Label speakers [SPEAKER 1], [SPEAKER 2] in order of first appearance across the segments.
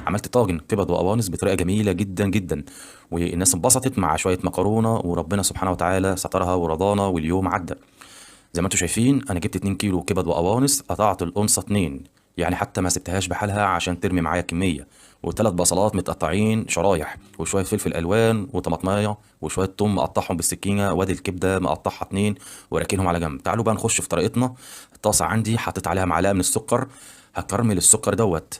[SPEAKER 1] عملت طاجن كبد وقوانص بطريقة جميلة جدا جدا، والناس انبسطت مع شوية مكرونه، وربنا سبحانه وتعالى سترها ورضانا واليوم عدى. زي ما انتم شايفين انا جبت 2 كيلو كبد وقوانص، قطعت القنصه 2، يعني حتى ما سبتهاش بحالها عشان ترمي معايا كمية، وثلاث بصلات متقطعين شرايح، وشوية فلفل الوان وطماطمايه وشوية توم مقطعهم بالسكينة، وادي الكبده مقطعها 2 وراكنهم على جنب. تعالوا بقى نخش في طريقتنا. الطاسه عندي حطيت عليها معلقه من السكر، هكرمل السكر دوت،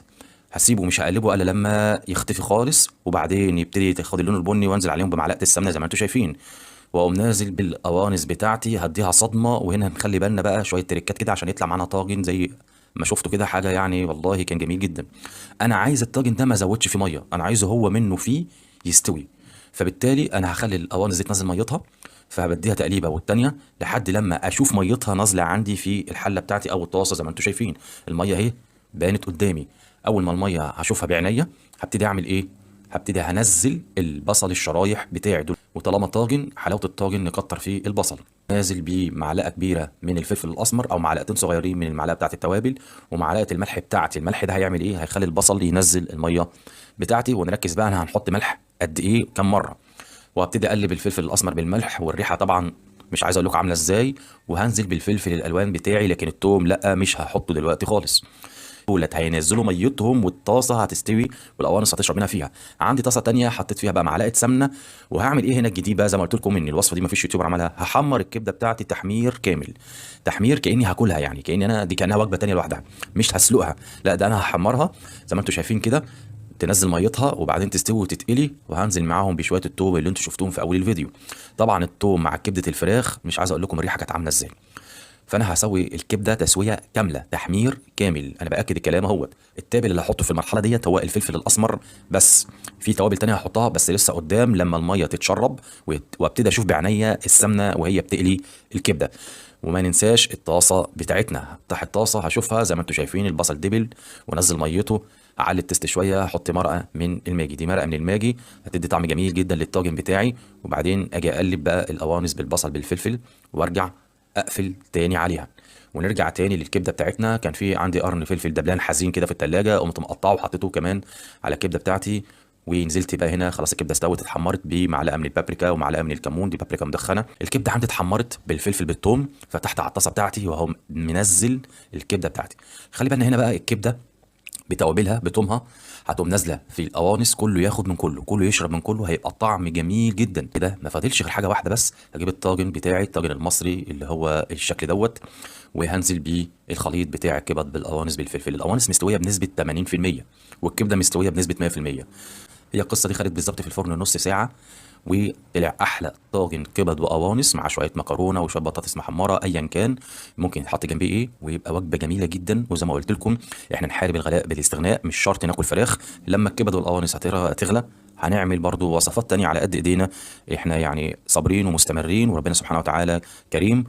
[SPEAKER 1] هسيبه مش هقلبه الا لما يختفي خالص، وبعدين يبتدي تاخد اللون البني، وانزل عليهم بمعلقه السمنة زي ما انتم شايفين، واقوم نازل بالقوانص بتاعتي هديها صدمة. وهنا هنخلي بالنا بقى شوية تريكات كده عشان يطلع معانا طاجن زي ما شفتوا كده، حاجة يعني والله كان جميل جدا. انا عايز الطاجن ده ما ازودش فيه مية، انا عايزه هو منه فيه يستوي، فبالتالي انا هخلي القوانص دي تنزل ميتها، فهبديها تقليبه والتانية لحد لما اشوف ميتها نازله عندي في الحلة بتاعتي او الطاسه. زي ما انتم شايفين المية اهي بانت قدامي. اول ما المية هشوفها بعينيا هبتدي اعمل ايه؟ هبتدي هنزل البصل الشرايح بتاعي دول. وطالما طاجن، حلاوة الطاجن نكتر فيه البصل. نازل بمعلقه كبيرة من الفلفل الاسمر او معلقتين صغيرين من المعلقة بتاعت التوابل، ومعلقة الملح بتاعتي. الملح ده هيعمل ايه؟ هيخلي البصل ينزل المية بتاعتي. ونركز بقى انا هنحط ملح قد ايه كم مرة. وابتدي اقلب الفلفل الاسمر بالملح، والريحه طبعا مش عايز اقول لكم عامله ازاي. وهنزل بالفلفل الالوان بتاعي، لكن التوم لا مش هحطه دلوقتي خالص. دولت هينزلوا ميتهم والطاسه هتستوي والقوانص هتشرب منها فيها. عندي طاسه تانية حطيت فيها بقى معلقه سمنه، وهعمل ايه هنا الجديد بقى؟ زي ما قلت لكم ان الوصفة دي مفيش يوتيوبر عملها. هحمر الكبده بتاعتي تحمير كامل، تحمير كاني هاكلها، يعني كاني انا دي كانها وجبة تانية لوحدها، مش هسلقها، لا ده انا هحمرها زي ما انتم شايفين كده، تنزل ميتها وبعدين تستوي وتتقلي. وهنزل معاهم بشوية التوم اللي انتم شفتوهم في اول الفيديو. طبعا التوم مع كبده الفراخ مش عايز اقول لكم الريحة كانت عامله ازاي. فانا هسوي الكبده تسويه كاملة، تحمير كامل، انا باكد الكلام اهوت. التابل اللي هحطه في المرحلة ديت هو الفلفل الاسمر بس، في توابل تانية هحطها بس لسه قدام لما المية تتشرب وابتدي اشوف بعينيا السمنة وهي بتقلي الكبده. وما ننساش الطاسه بتاعتنا، تحت الطاسه هشوفها زي ما انتم شايفين البصل دبل ونزل ميته. اعلي ال taste شوية، احط مرقه من الماجي، دي مرقه من الماجي هتدي طعم جميل جدا للطاجن بتاعي. وبعدين اجي اقلب بقى القوانص بالبصل بالفلفل، وارجع اقفل تاني عليها. ونرجع تاني للكبده بتاعتنا. كان في عندي قرن فلفل دبلان حزين كده في التلاجة، قمت مقطعه وحطيته كمان على الكبده بتاعتي. ونزلت بقى هنا خلاص الكبده استوت، اتحمرت بمعلقه من البابريكا ومعلقة من الكمون، دي بابريكا مدخنه. الكبده عندي اتحمرت بالفلفل بالثوم، فتحت على الطاسه بتاعتي وهو منزل الكبده بتاعتي. خلي بالنا هنا بقى الكبده بتوابلها بتومها هتقوم نازله في القوانص، كله ياخد من كله، كله يشرب من كله، هيبقى الطعم جميل جدا كده. ما فاضلش غير حاجة واحدة بس، هجيب الطاجن بتاعي، الطاجن المصري اللي هو الشكل دوت، وهنزل بيه الخليط بتاع الكبد بالقوانص بالفلفل. القوانص مستوية بنسبة 80% والكبده مستوية بنسبة 100%. هي القصة دي خدت بالظبط في الفرن نص ساعة، وطلع احلى طاجن كبد وقوانص مع شوية مكرونه وشوية بطاطس محمرة ايا كان ممكن يتحط جنبيه ايه، ويبقى وجبة جميلة جدا. وزي ما قلت لكم احنا نحارب الغلاء بالاستغناء، مش شرط ناكل فراخ. لما الكبد والقوانص هتغلى هنعمل برضو وصفات تانية على قد ايدينا، احنا يعني صابرين ومستمرين وربنا سبحانه وتعالى كريم.